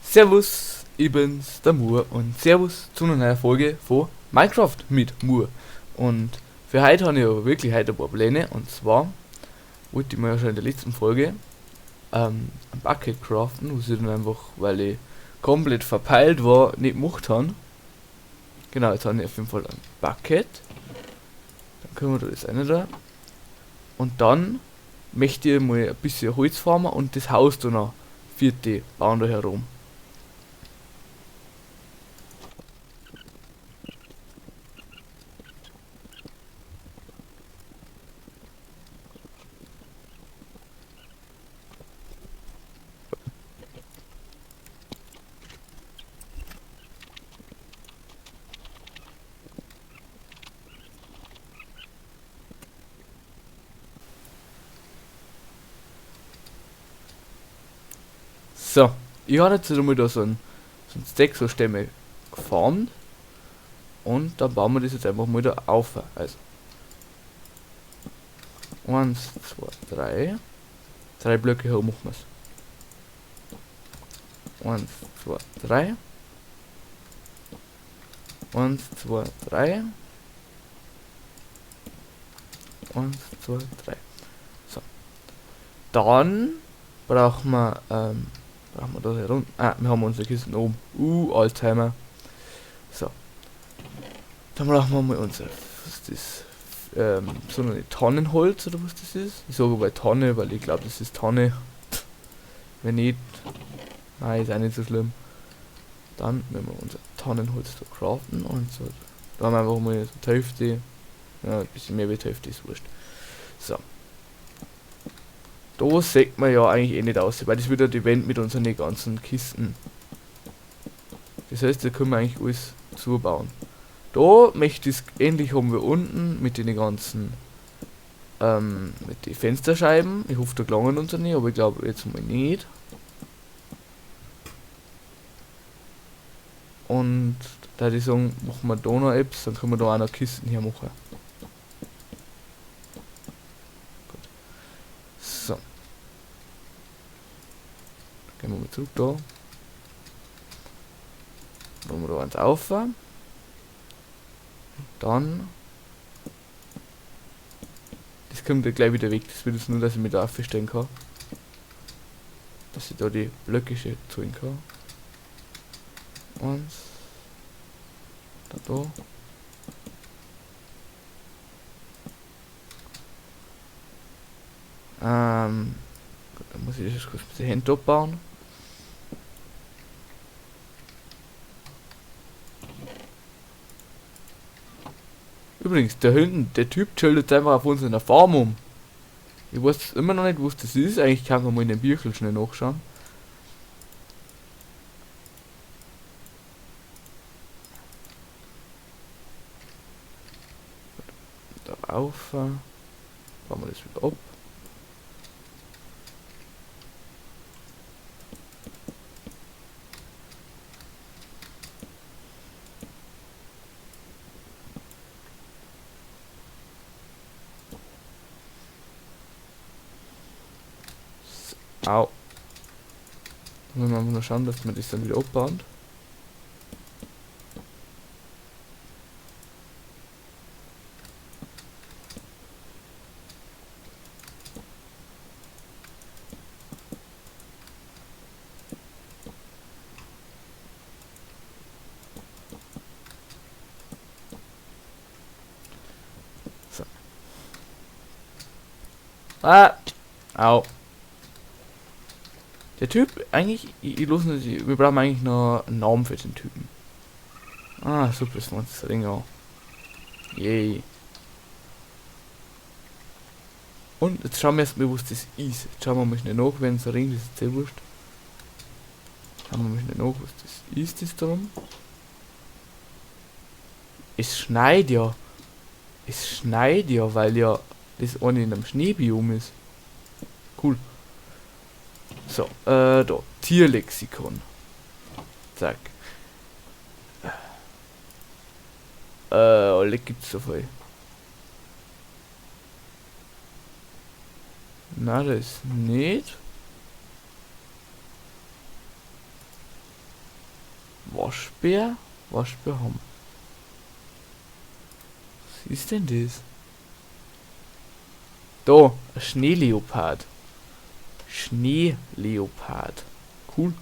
Servus, ich bin's, der Mur, und Servus zu einer neuen Folge von Minecraft mit Mur. Und für heute habe ich aber wirklich heute ein paar Pläne, und zwar wollte ich mir ja schon in der letzten Folge ein Bucket craften, was ich dann einfach, weil ich komplett verpeilt war, nicht gemacht habe. Genau, jetzt habe ich auf jeden Fall ein Bucket. Dann können wir da das eine da. Und dann möchte ich mal ein bisschen Holz farmen und das Haus da noch vierte bauen da herum. So, ich habe jetzt einmal da so ein Stack so Stämme gefarmt und dann bauen wir das jetzt einfach mal da auf. Also 1, 2, 3. 3 Blöcke hoch machen wir's. 1, 2, 3. 1, 2, 3. 1, 2, 3. So. Dann brauchen wir da herum. Ah, wir haben unsere Kisten oben. Alzheimer. So. Dann brauchen wir mal unser, was ist das? So eine Tannenholz oder was das ist? Ich sage aber Tanne, weil ich glaub, das ist Tanne. Wenn nicht, nein, ist auch nicht so schlimm. Dann nehmen wir unser Tannenholz da craften und so. Da haben wir einfach mal so die Hälfte. Ja, ein bisschen mehr wie die Hälfte ist wurscht. So. Da sieht man ja eigentlich eh nicht aus, weil das wird ja die Wand mit unseren ganzen Kisten. Das heißt, da können wir eigentlich alles zubauen. Da möchte ich's ähnlich haben wir unten mit den ganzen, mit den Fensterscheiben. Ich hoffe, da gelangen unsere nicht, aber ich glaube jetzt mal nicht. Und da würde ich sagen, machen wir da noch etwas, dann können wir da auch noch Kisten her machen. Gut. So. Gehen wir mal zurück da. Dann machen wir da eins auf. Dann. Das kommt ja gleich wieder weg. Das wird jetzt nur, dass ich mich da aufstellen kann. Dass ich da die Blöcke schön zahlen kann. 1. Da, da. Gut, dann muss ich das kurz mit den Händen abbauen. Übrigens, da hinten, der Typ chillt jetzt einfach auf uns in der Farm um. Ich weiß immer noch nicht, was das ist. Eigentlich kann man mal in den Büchel schnell nachschauen. Da rauf. Bauen wir das wieder ab. Au. Dann müssen wir einfach nur schauen, dass wir das dann wieder abbauen. So. Ah! Au. Der Typ, eigentlich, ich los nicht, wir brauchen eigentlich noch einen Namen für den Typen. Ah, super, das war das Ding auch. Yay. Und jetzt schauen wir erstmal, was das ist. Jetzt schauen wir mal schnell nach, wenn es Ring, das ist sehr wurscht. Schauen wir mal schnell nach, was das ist, das drum. Es schneit ja. Es schneit ja, weil ja das eine in einem Schneebiom ist. Cool. So, da. Tierlexikon. Zack. Alle gibt's so viel. Na, das nicht. Waschbär? Waschbär haben. Was ist denn das? Da, ein Schneeleopard. Schneeleopard. Cool.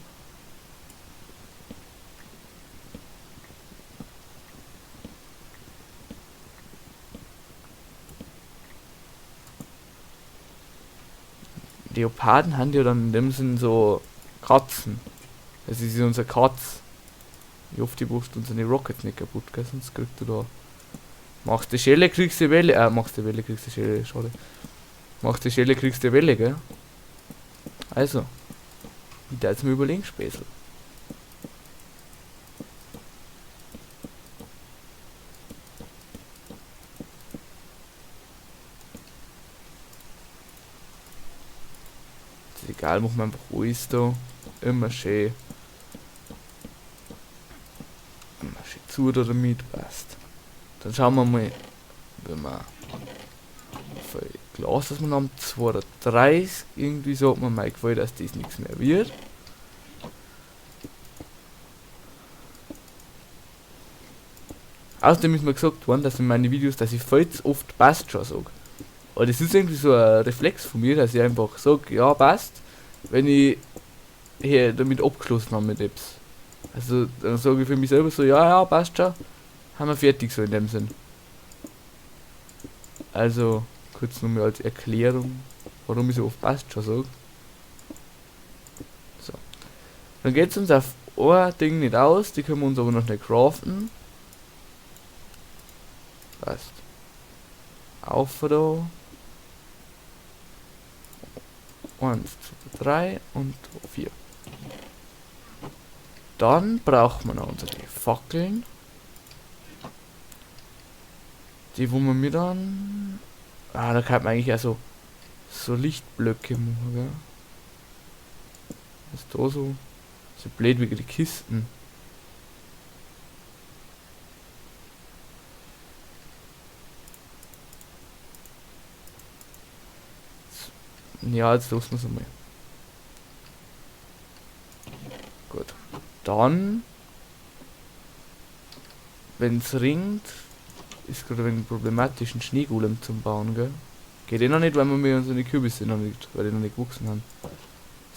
Leoparden haben ja dann in dem Sinn so Katzen. Das ist unser Katz. Ich hoffe, die brauchst unsere Rockets nicht kaputt, gell? Sonst kriegst du da. Machst die Schelle, kriegst die Welle. Machst die Welle, kriegst die Schelle, schade. Machst die Schelle, kriegst die Welle, gell? Also. Ich darf jetzt mal überlegen, Späßel. Ist egal, machen wir einfach alles da. Immer schön. Immer schön zu da damit, passt. Dann schauen wir mal, wenn wir für Glas, dass wir haben, 32, irgendwie so hat mir mal gefallen, dass das nichts mehr wird. Außerdem ist mir gesagt worden, dass in meinen Videos, dass ich viel zu oft passt schon sag. Aber das ist irgendwie so ein Reflex von mir, dass ich einfach sag, ja passt, wenn ich hier damit abgeschlossen habe mit Apps. Also dann sage ich für mich selber so, ja, ja, passt schon, haben wir fertig so in dem Sinn. Also kurz nochmal als Erklärung, warum ich so oft passt schon sag. So. Dann geht's uns auf ein Ding nicht aus, die können wir uns aber noch nicht craften. Passt. Auf da. 1, 2, 3 und 4. Dann brauchen wir noch unsere Fackeln. Die, wo wir mir dann... Ah, da kann man eigentlich auch so Lichtblöcke machen, gell? Was ist da so? So blöd wie die Kisten. Ja, jetzt lassen wir's einmal. Gut. Dann, wenn's ringt, ist gerade ein wenig problematisch, einen Schneegolem zum Bauen, gell? Geht eh noch nicht, weil wir mir unsere Kürbisse noch nicht, weil die noch nicht gewachsen haben.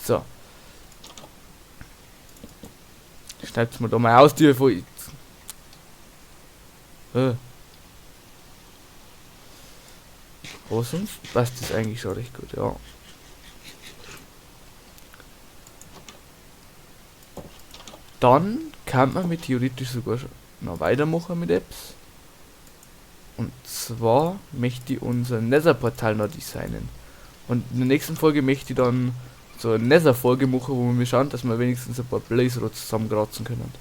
So. Schneid's mir da mal aus, die voll. Aber sonst passt das eigentlich schon recht gut, ja. Dann kann man mit theoretisch sogar schon noch weitermachen mit Apps. Und zwar möchte ich unser Nether-Portal noch designen. Und in der nächsten Folge möchte ich dann so eine Nether-Folge machen, wo wir schauen, dass wir wenigstens ein paar Blaze Rods zusammenkratzen können.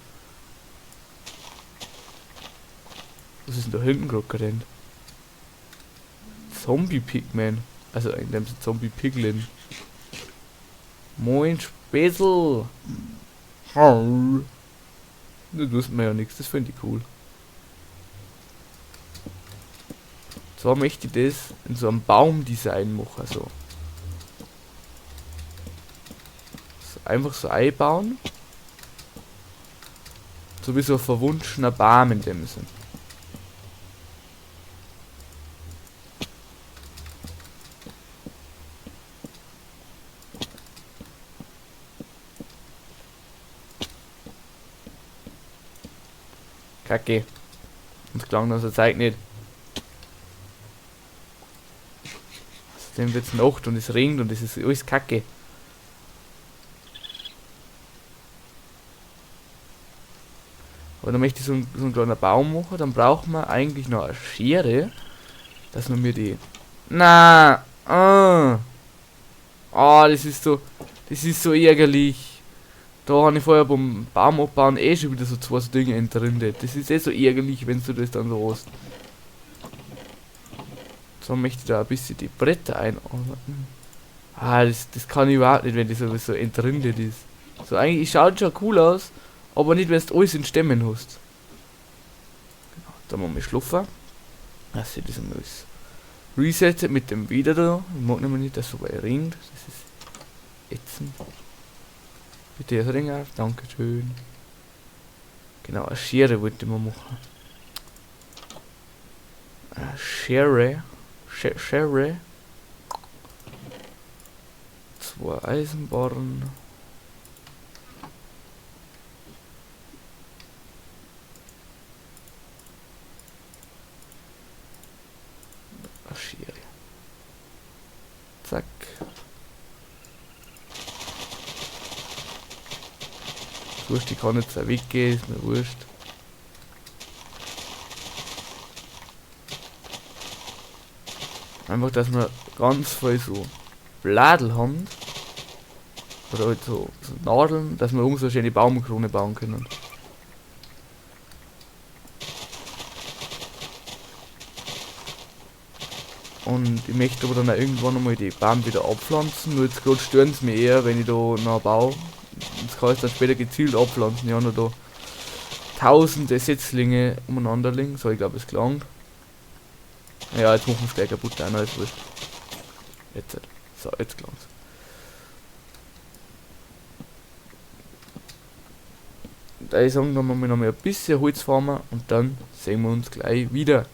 Was ist denn da hinten gerade gerannt? Zombie-Pigman. Also in dem Sinne Zombie-Piglin. Moin Späßel! Das wusste man ja nichts, das finde ich cool. Zwar möchte ich das in so einem Baumdesign machen, so. So einfach so einbauen. So wie so ein verwunschener Baum in dem Sinn. Kacke. Und klang das zeigt nicht. Außerdem wird's Nacht und es regnet und es ist alles Kacke. Aber dann möchte ich so einen kleinen Baum machen, dann brauchen wir eigentlich noch eine Schere, dass man mir die... Na, ah. Ah, das ist so ärgerlich. Da habe ich vorher beim Baum abbauen eh schon wieder so zwei so Dinge entrindet. Das ist eh so ärgerlich, wenn du das dann so hast. So möchte ich da ein bisschen die Bretter einarbeiten. Ah, das kann ich überhaupt nicht, wenn das so entrindet ist. So eigentlich schaut schon cool aus, aber nicht, wenn du alles in Stämmen hast. Genau, da machen wir schlafen. Das ist das einmal alles resettet mit dem wieder da. Ich mag nämlich nicht, dass so weit ringt. Das ist ätzend. Bitte das Ring auf, dankeschön. Genau, eine Schere wollte ich mal machen. Eine Schere. Schere. 2 Eisenbarren. Eine Schere. Zack. Wurscht, ich kann jetzt auch weggehen, ist mir wurscht. Einfach, dass wir ganz viel so Bladel haben. Oder halt so Nadeln, dass wir oben so eine schöne Baumkrone bauen können. Und ich möchte aber dann auch irgendwann nochmal die Baum wieder abpflanzen. Nur jetzt gerade stören sie mich eher, wenn ich da noch baue. Das kann ich dann später gezielt abpflanzen. Ich habe noch da tausende Setzlinge umeinander liegen. So, ich glaube, es gelangt. Ja, jetzt machen wir es gleich kaputt. Auch noch, ist wurscht. Jetzt halt. So, jetzt gelangt's. Da ich sagen, dann machen wir noch mal ein bisschen Holz farmen und dann sehen wir uns gleich wieder.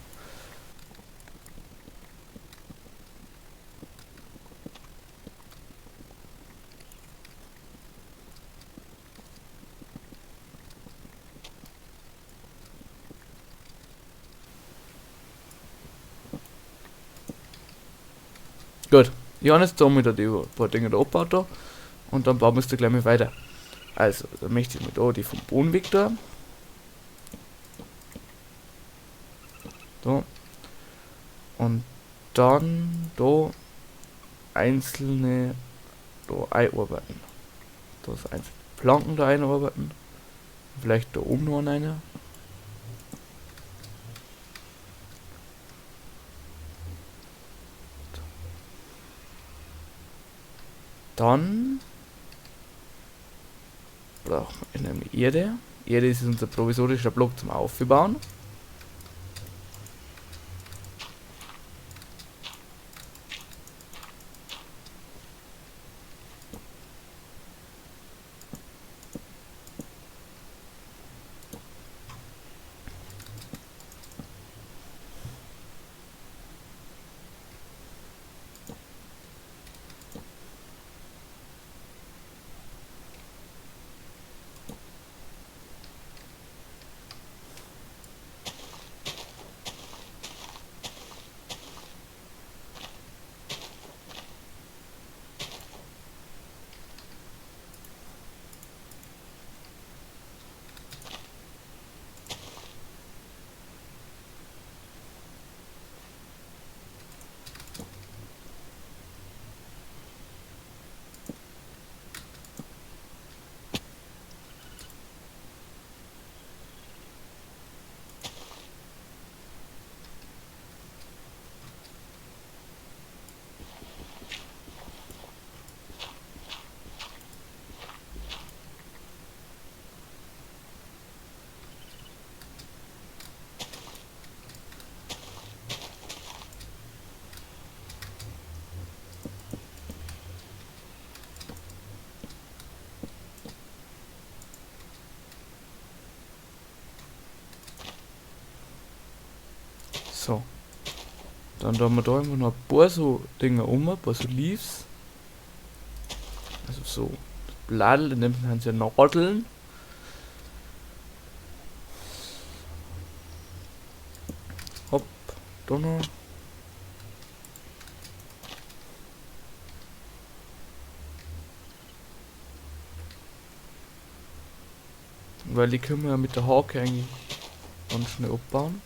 Gut, ich habe jetzt da wieder die paar Dinge da abgebaut da und dann bauen wir es da gleich mal weiter. Also, da möchte ich mal da die vom Boden weg da. Da. Und dann da einzelne da einarbeiten. Da ist einzelne Planken da einarbeiten. Vielleicht da oben noch eine. Dann brauchen wir eine Erde. Erde ist unser provisorischer Block zum Aufbauen. So. Dann tun wir da immer noch ein paar so Dinger um, ein paar so Leaves. Also so Bladel, in dem Sinne sind sie ja Nadeln. Hopp, da noch. Weil die können wir ja mit der Hake eigentlich ganz schnell abbauen.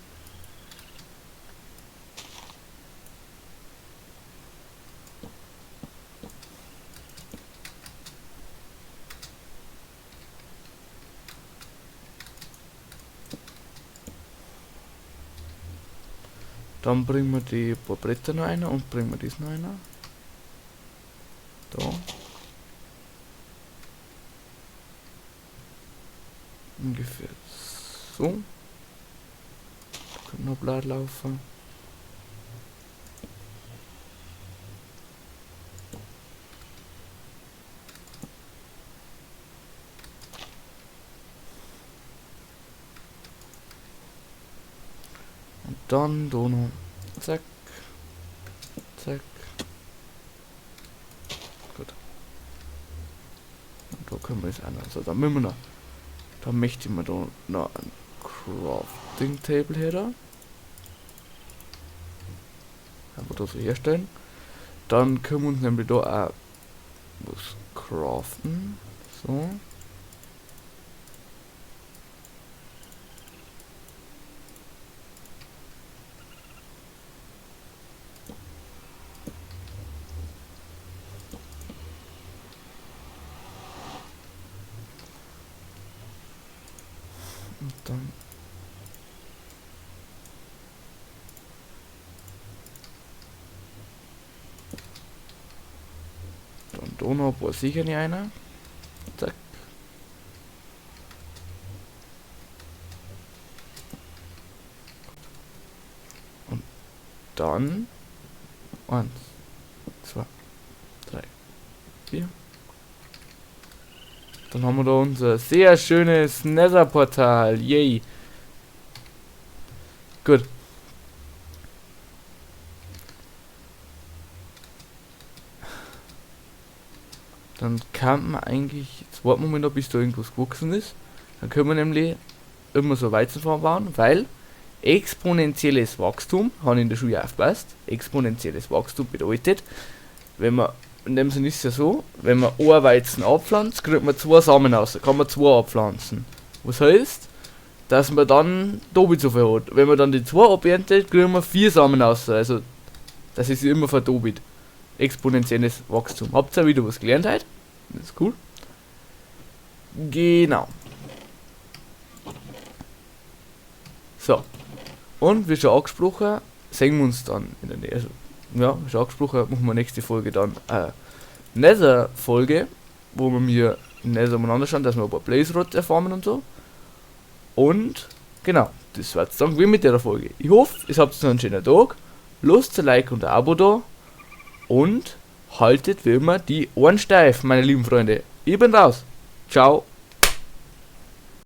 Dann bringen wir die paar Bretter noch rein und bringen wir das noch rein. Da. Ungefähr so. Da könnte noch Blatt laufen. Dann da noch. Zack. Zack. Gut. Und da können wir es auch noch. So, dann müssen wir noch. Da möchte ich mir da noch ein Crafting Table her da. Einfach da so herstellen. Dann können wir uns nämlich da auch was craften. So. Und dann da noch ein paar sicher nicht einer. Zack. Und dann 1, 2, 3, 4. Dann haben wir da unser sehr schönes Nether-Portal. Yay. Gut. Dann kann man eigentlich, jetzt warten wir mal noch, bis da irgendwas gewachsen ist. Dann können wir nämlich immer so Weizenfarm bauen, weil exponentielles Wachstum, habe ich in der Schule aufgepasst, exponentielles Wachstum bedeutet, wenn man, in dem Sinne ist es ja so, wenn man ein Weizen abpflanzt, kriegt man 2 Samen raus, da kann man 2 abpflanzen. Was heißt, dass man dann doppelt so viel hat. Wenn man dann die 2 aberntet, kriegen wir 4 Samen raus, also das ist immer verdoppelt. Exponentielles Wachstum. Habt ihr wieder was gelernt heute? Das ist cool. Genau. So. Und wie schon angesprochen, sehen wir uns dann in der Nähe. Also, ja, wie schon angesprochen, machen wir nächste Folge dann eine Nether-Folge, wo wir mir im Nether umeinander schauen, dass wir ein paar Blaze Rods erfarmen und so. Und genau, das war's dann mit der Folge. Ich hoffe, ihr habt noch einen schönen Tag. Lasst ein Like und ein Abo da. Und haltet wie immer die Ohren steif, meine lieben Freunde. Ich bin raus. Ciao.